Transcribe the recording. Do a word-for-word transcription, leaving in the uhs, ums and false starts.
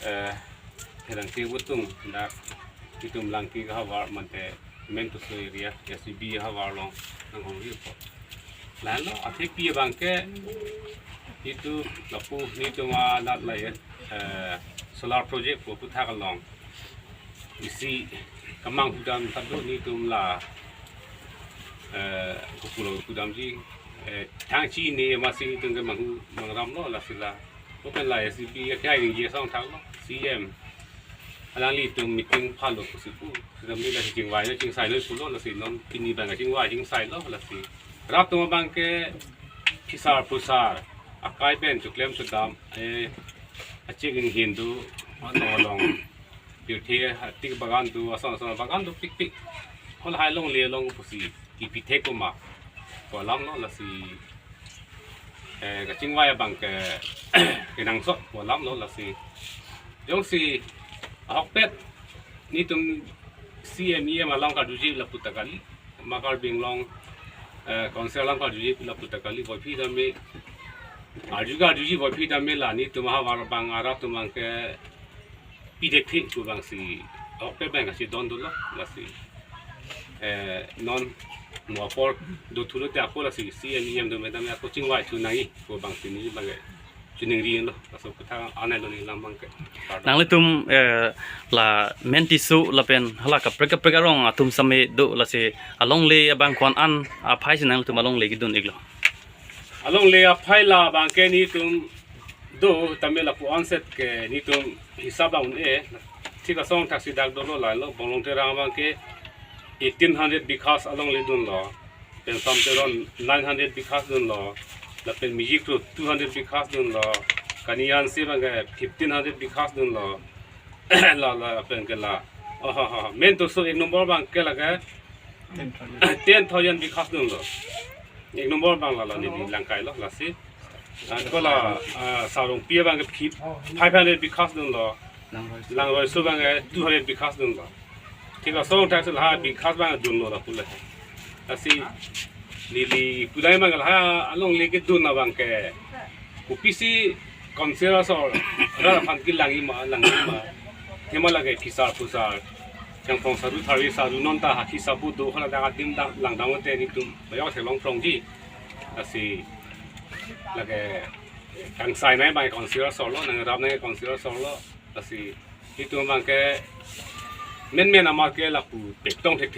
eh, Pherangke atum dak itum Langki ahavar mate Mentoso area S G B ahavar along nanghongri apot. Lalo athepi abangke itum lapu netum anat layen, eh, solar project pu aputhak along isi kemang hudam tadu netum la, eh, kopulo hudamji, eh, thang chini amatsi netum ke manghu mangramlo lasi la. Open la S G B akhai ningje asongthaklo C M alanglitum meeting phalo pusi pu. Sitame la chingvai lo chingsailo pulo lasi non pini abang chingvai chingsailo lasi. Rat atum abangke phisar phusar akai pen choklem chodam, eh, achik inghin do, ano along pirthe atik bagan do, ason ason bagan do pikpik. Halahai alongle along pusi kipithe koma pu alamlo lasi, eh, kachingvai abangke kenangsot pu alamlo lasi. Jongsi ahokpet netum C M E M along karjuji lapu ta kali, ma Karbi Anglong, eh, Council along karjuji lapu ta kali, puvoiphit tame, arju karjuji puvoiphit tame la netum ahavar abang arat atum abangke pidekphi pu abangsi ahokpet abang kachedon dolo lasi. Eh, non mo apor do thulo te ako lasi C M E M do medam ako chingvai thu nangji pu abangsi neli abangke chiningri lo, laso aputhak anai lo neli alam abangke. Nanglitum, eh, la Mentoso lapen hala kaprek kaprek arong atum same do lasi alongle abang ko-an aphai si nanglitum alongle kedun iklo? Alongle aphai la abangke netum do tame lapu onset ke netum hisap la un-e, thik asongthaksi dak dolo lalo, Bonglong Terang abangke eighteen hundred bighas alongle dunlo, pen Sam Teron nine hundred bighas dunlo, lapen Mijik Ru two hundred bighas dunlo, Kaniyan si abangke fifteen hundred bighas dunlo, la lapen ke la, oh, ha, ha, Mentoso ek number abangke lake ten thousand bighas dunlo. Ek number abang la la neli langkailo lasi. Ako la, ah, Sarongpi abangke fif-, five hundred bighas dunlo. Langroiso abangke two hundred bighas dunlo. Thik asongthaksi la bighas abang dunlo lapu le. Lasi neli pudai abang la alongle kedun abangke kopisi Council asor rat aphan kelangji ma, langji ma. Athema lake phisar phusar, Changphong Saru, Thari Saru, non ta haki sabu do, hala dak adim dak langdam te netum bayok se longphrongji. Lasi lake kangsai nai abang Council asor lo, nangrap nai Council asor lo. Lasi netum abangke menmen amat ke lapu pektong thekthe